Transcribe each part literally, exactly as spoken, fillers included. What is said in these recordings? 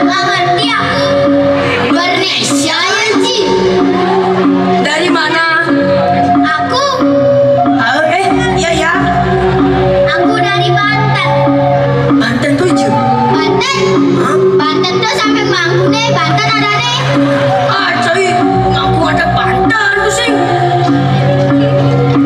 Nggak ngerti aku. Bernesia ya, Ji. Dari mana? Aku. Ah, eh, iya, ya. Aku dari Banten. Banten tuh, Ji. Banten. Hah? Banten tuh sampai Mangku nih, Banten ada nih. Ah, coy, Mangku ada Banten tuh, sing.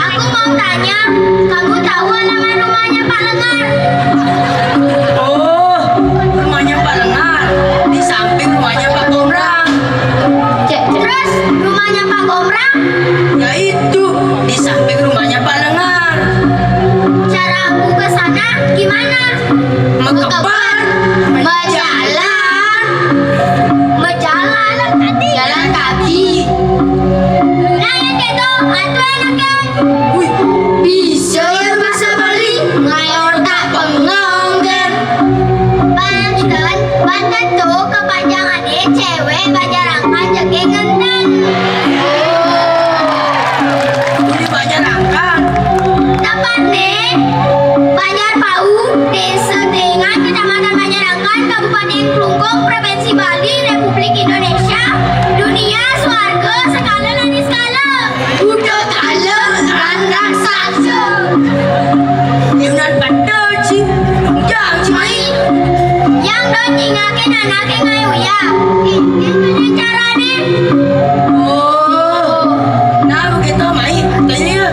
Aku mau tanya, kamu tahu alamat rumahnya Pak Lengar? Oh, rumahnya Pak Lengar di samping rumahnya Pak Komrang. Terus rumahnya Pak Komrang? Ya itu, di samping rumahnya Pak Lengar. Cara aku ke sana gimana? Mekeber, mejalan, mejalan, jalan kaki. Nah, yang gitu, atuh enaknya. Wih, bisa ya bahasa Bali, ngalor tak penganggen. Banten, Banten tuh kepanjangannya cewek bajarangkan jege ngenten. Jadi bajarangkan. Tepatnya, Banjar Pau, Desa Dengan, Kecamatan Bajarangkan, Kabupaten Klungkung, Provinsi Bali, Republik Indonesia, dunia, swarga, sekala lan niskala. Udah kala randah saja. Yunan betul, Ci. Yang, Ci, mai. Yang dong nyingakin anaknya ngayu ya. Ini caranya. Oh, nah begitu, mai. Tanya ya.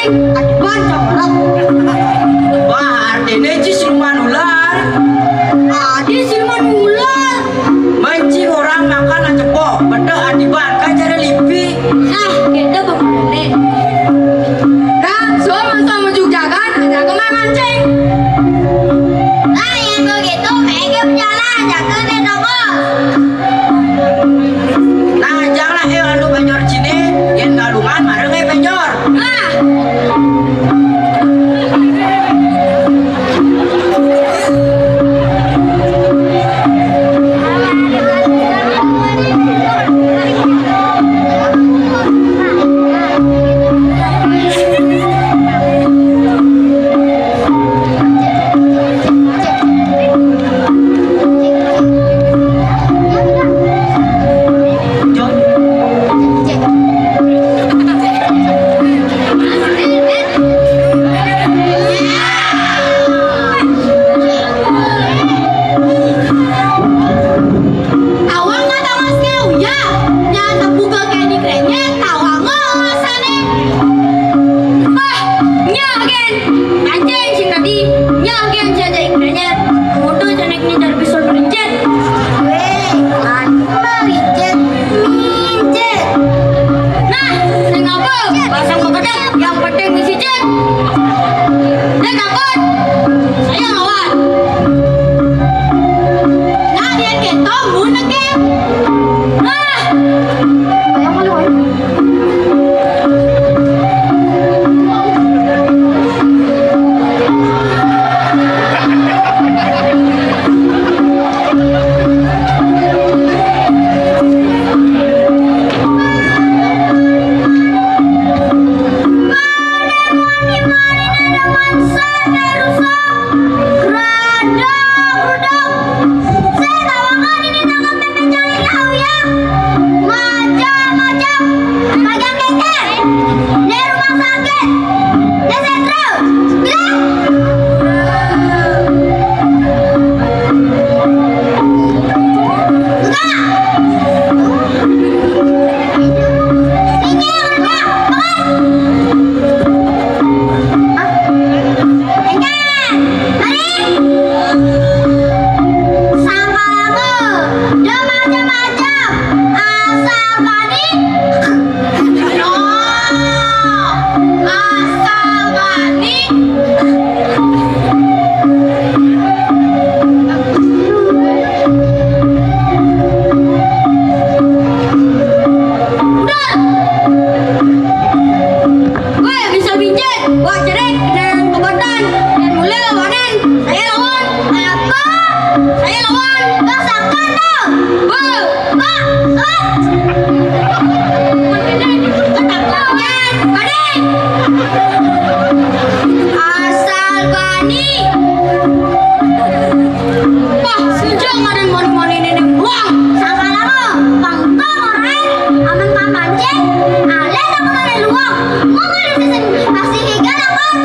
Adiban coklat. Wah, artiné ci siluman ular. Adi siluman ular. Benci orang makan cepok, beda adiban, kan cara lipi. Ah, kita bebene. Dah, so masa menuju jagan, ada kemana mancing? Nah, yang begitu, mereka berjalan, jaga di toko. Nah, janganlah, eh, anu banjor ciné, yén galungan mareng, eh, banjor. Nah. Awang nggak tahu mas ya, nyata buka kayak di kerennya, tahu nggak alasannya? Wah, nyah gen, pancing sing tadi, nyah gen saja ikannya, udah jenek ngejar pisau kerincet. Weh, anu mah licin, mincit. Nah, sing apa? Pasang pekedek, yang penting misi cek. Dia takut. Saya lawan. Nah, dia ketok, mun nege. Nah. Kayak malu, eh. Macam-macam. Bagian pinggir. Di rumah sakit. Di sentral. Gerak. Gerak. Minggir, gerak. Tekan. Hah? Tekan. Balik. Sangkalaku. Dia macam-macam. Asal bani. Oh, asal bani. Udah. Gue bisa bincang, gue cerek dan kebatan dan mulai lawanan. Saya lawan. Apa? Saya lawan. Gue sangkan dong. Gue. Gue. Gue. Ketakutan. Badai. Asal bani. Wah, sejak ada moni-moni nenek buang. Sangkalaku, pangkong orang, aman pamancing, alé aku ada luang. Mau ada sesin pasti tiga lakon.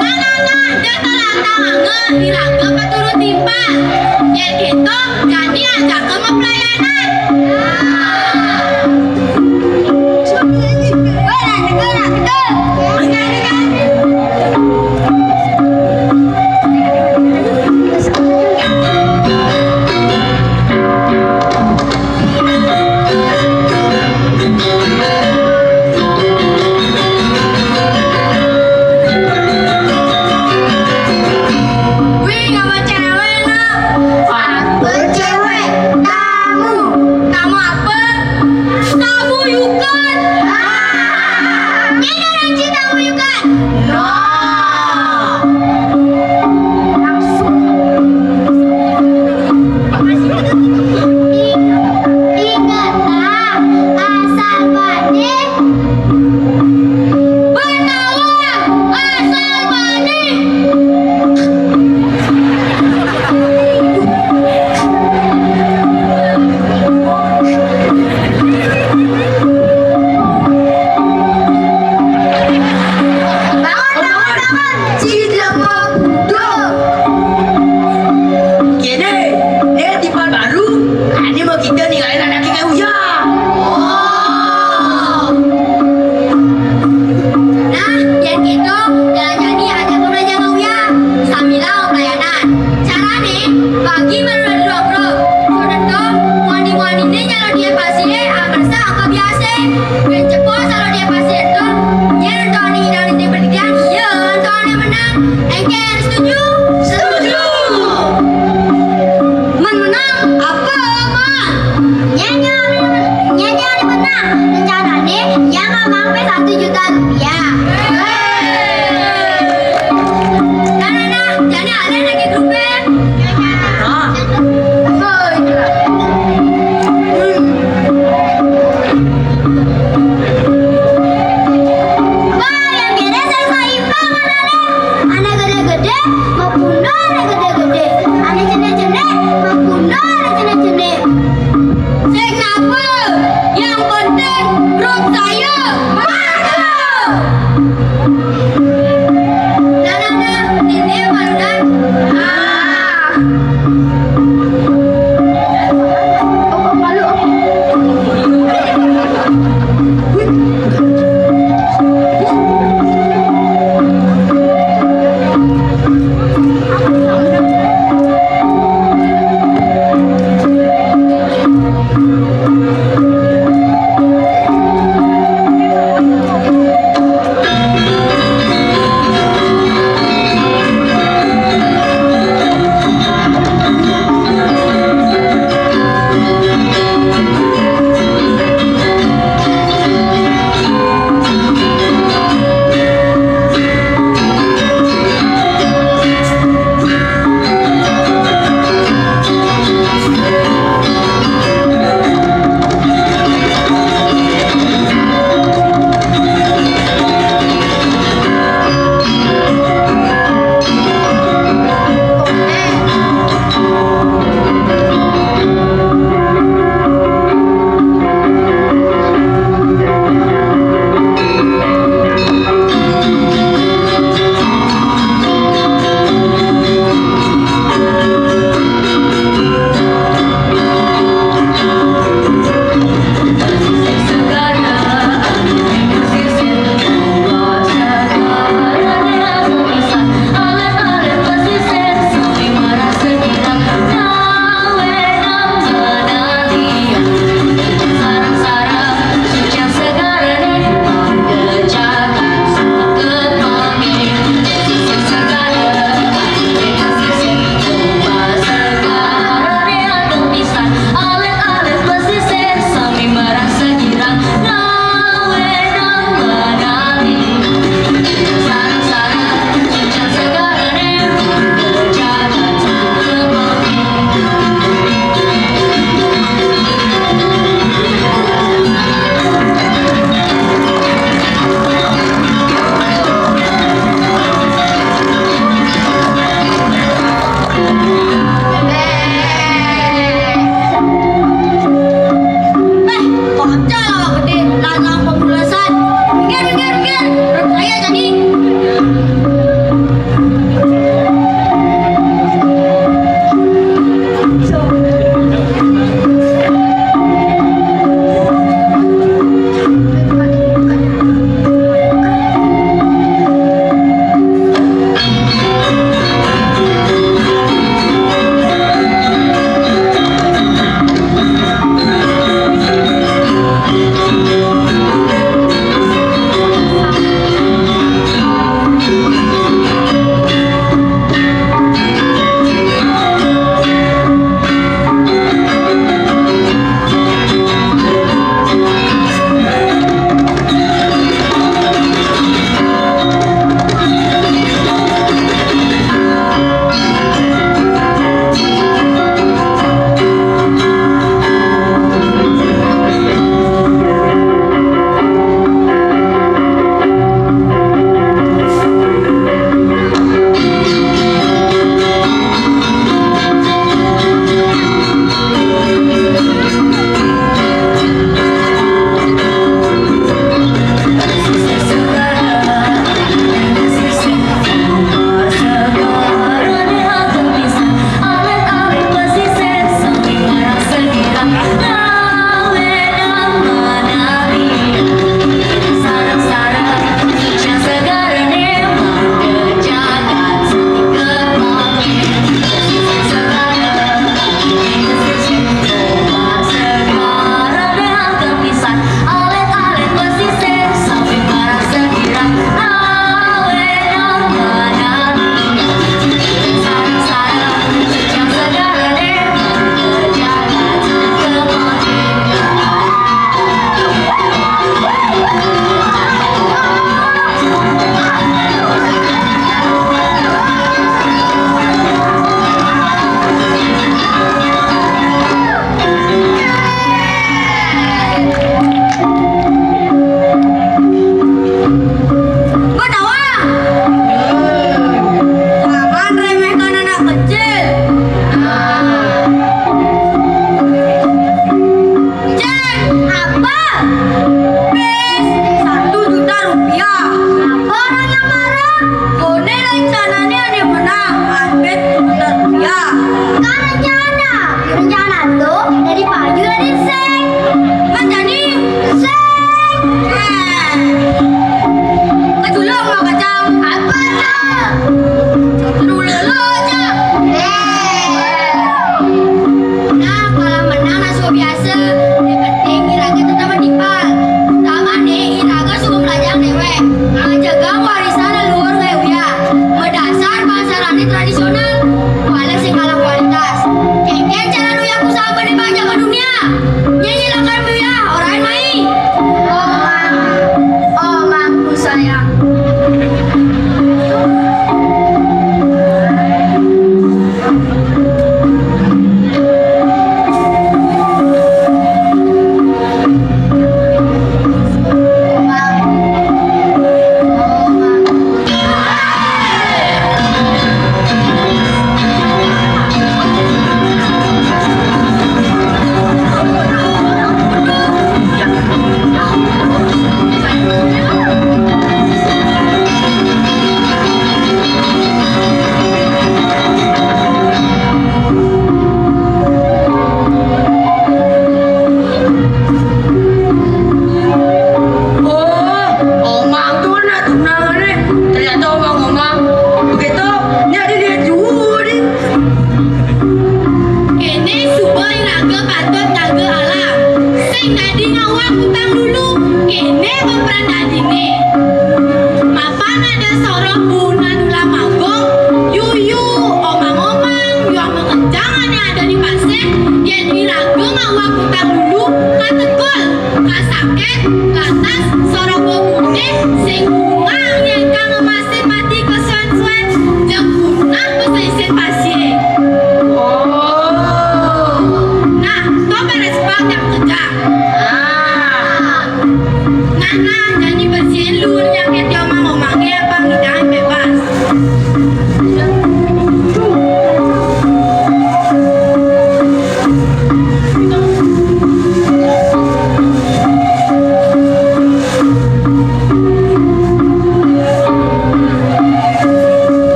Nah, nah, nah, dia telah tangan, hilangnya peturut timpal. Yén itu, jadi ajak ke pelayanan. Wih, nggak mau cewek, no. Apa cewek? Tamu. Tamu apa? Tamu yukan. Ah, ini ada cinta tamu yukan. No. Langsung. Ingatlah, asal bani. Banawa, asal bani.